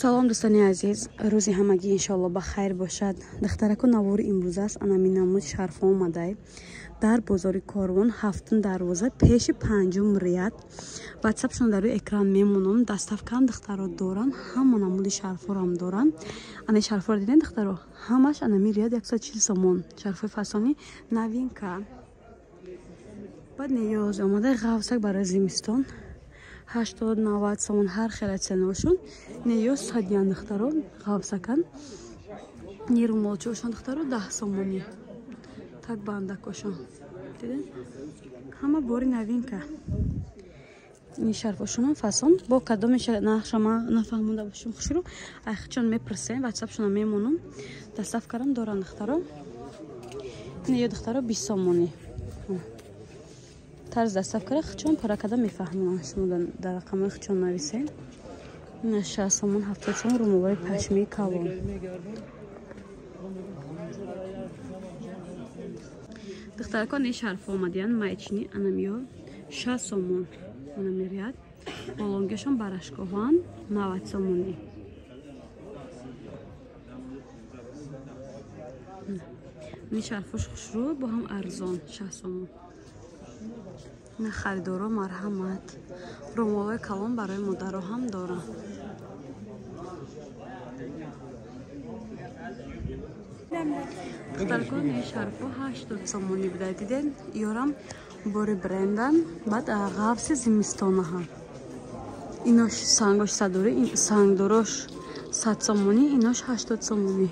Салом, дӯстони азиз, рӯзи ҳамагӣ иншоалло ба хайр бошад. Духтараку, навори имрӯз аст анами намуд шарфо омадай дар бозори Корвон, ҳафтум дарвоза, пеши панҷум ряд. Ватсапшон дар рӯи экран мемонам. Доставкаам духтаро доранд, ҳама намуди шарфорам доранд. Ана шарфоро дидем, духтаро, ҳамаш анами ряд 140 сомон. Шарфои фасони новинка. Баъд ниёз омадай ғавсак барои зимистон 80-90 сомон, ҳар хела ценошон. Неё садиян, духтаро, ғавсакан. Нерумолчошон, духтаро, 10 сомонӣ. Так бандакошон. Диден? Ҳама бори новинка. Ин шарфошонам фасон. Бо кадоме нақша ма нафаҳмонда бошем, хушрӯ айхчон мепурсем, ватсапшона мемонам. Доставкарам доран, духтаро. Ин ё, духтаро, 20 сомонӣ. Тарз доставкара хичон паракада мефаҳмонам, шумо дар рақамҳои хичон нависем. Ина 60 сомон, 70 сомон румолҳои пашмии калон. Духтаракон, ин шарф омадиян майчини анамиё 60 сомон анами ряд. Болонгиашон барашкоҳоан 90 сомонӣ. Ин шарфош хушрӯ, бо ҳам арзон 60 сомон. На харидоро марҳамат. Румолҳои калон барои модаро ҳам доранд. Духтаркон, ин шарфҳо 80 сомонӣ буда, диден? Ёрам бори брендан, баъд ғафси зимистонаҳам. Инош сангош садори, сангдорош 100 сомонӣ, инош 80 сомонӣ.